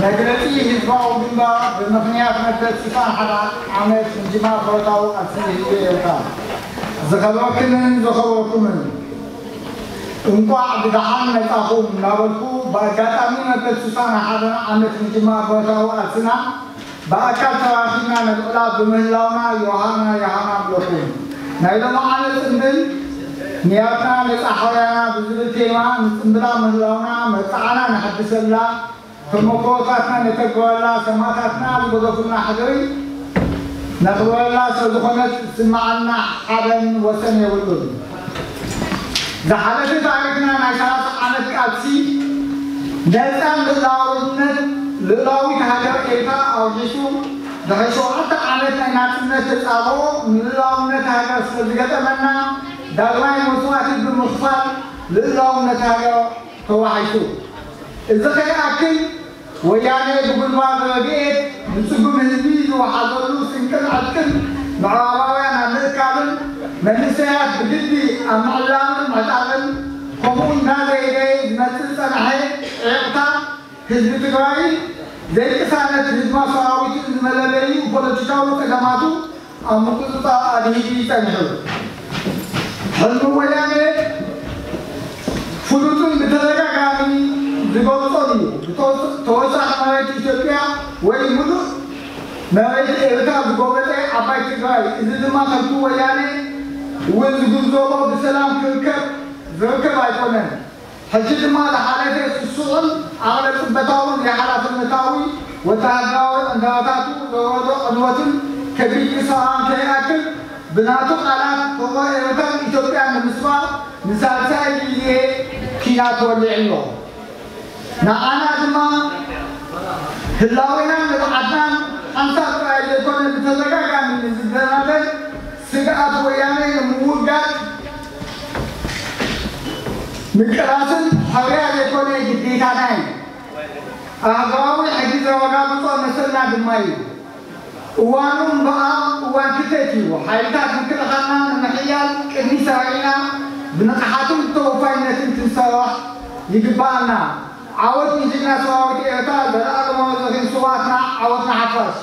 መግለጺ ህዝባዊ ግንባር ብምኽንያት መበል ስሳን ሓደ ዓመት ምጅማር ብረታዊ ቃልሲ ህዝቢ ኤርትራ። ዝኸበርክንን ዝኸበርኩምን፣ እንቋዕ ብደሓን መጻኹም እናበልኩ፣ ብኣጋጣሚ መበል ስሳን ሓደ ዓመት ምጅማር ብረታዊ ቃልስና ብኣካል ተራኺብና ነብዕላ ብምህላውና ዮሃና ዮሃና እብለኩም። ናይ ሎማዓለ ጽምብል ንያትና ነጻ ሓውያና ብዝብል ቴማ ንጽምብላ ምህላውና መብጽዓና ነሐድሰላ፣ ተመክሮታትና ነተግብረላ፣ ሰማእታትና ዝገደፉልና ሕድሪ ነኽብረላ ስለዝኾነት ዝስምዓና ሓበን ወሰን የብሉን። ዝሓለፈ ታሪኽና ናይ ሰላሳ ዓመት ቃልሲ ነጻን ልኡላውነት፣ ልኡላዊት ሃገር ኤርትራ ኣውሒሱ፣ ድሕሪ ሸውዓተ ዓመት ናይ ናጽነት ተጻብኦ ንልኡላውነት ሃገር ስለዝገጠመና፣ ዳግማይ መስዋእቲ ብምኽፋል ልኡላውነት ሃገር ተዋሒሱ። እዚ ከይኣክል፣ ወያነ ብጉልባብ ረድኤት ንጽጉም ህዝቢ ዝወሓዘሉ ስንቅን ዕጥቅን ምዕራባውያን ኣብ ምእካብን መንእሰያት ብግዲ ኣብ ምዕላምን ምዕጣቕን፣ ከምኡ እንዳዘየደየ ዝመጽእ ዝጸንሐ ዕቕታ ህዝቢ ትግራይን ዘይቅሳነት ህዝባዊ ሰራዊትን ዝመለለዩ ፖለቲካዊ ጸገማቱ ኣብ ምቁጽጻር ኣድሂቡ ጸኒሑ። ሕልሚ ወያነ ፍሉጥን ብተደጋጋሚ ዝገልጾን እዩ። ብተወስ-፣ ተወሳኺ መሬት ኢትዮጵያ ወይ ሙሉእ መሬት ኤርትራ ዝጎበጠ ዓባይ ትግራይ። እዚ ድማ ከምቲ ወያነ እውን ዝግንዘቦ ብሰላም ክርከብ ዝርከብ ኣይኮነን። ሕጂ ድማ ዝሓለፈ ስሱዕን ዓቕለ ጽበታውን ዘይሓላፍነታዊ ወተሃደራዊ ዕንደራታቱ ዘውረዶ ዕንወትን ከቢድ ክሳራን ከይኣክል፣ ብናቱ ቃላት፣ ሕቖ ኤርትራን ኢትዮጵያን ንምስባር ንሳልሳይ ግዜ ኲናት ወሊዑ ኣሎ። ንዓና ድማ ህላዌናን ልምዓትናን ሓንሳብ ጥራይ ዘይኮነ ብተደጋጋሚ ንዝደናደን ስግኣት ወያነ ንምውጋድ ምቅላስን ሕርያ ዘይኮነ ግዴታና እዩ። ኣህጉራዊ ሕጊ ዘረጋግጾ መሰልና ድማ እዩ። እዋኑ እምበኣር እዋን ክተት እዩ። ሓይልታት ምክልኻልና ንምሕያል ቅድሚ ሰሪዕና ብንቕሓትን ተወፋይነትን ክንሰርሕ ይግበኣና። ዓወት ንጅግና ሰራዊት ኤርትራ፣ ዘለኣለማዊ ዝኽሪ ንስውኣትና፣ ዓወት ንሓፋሽ።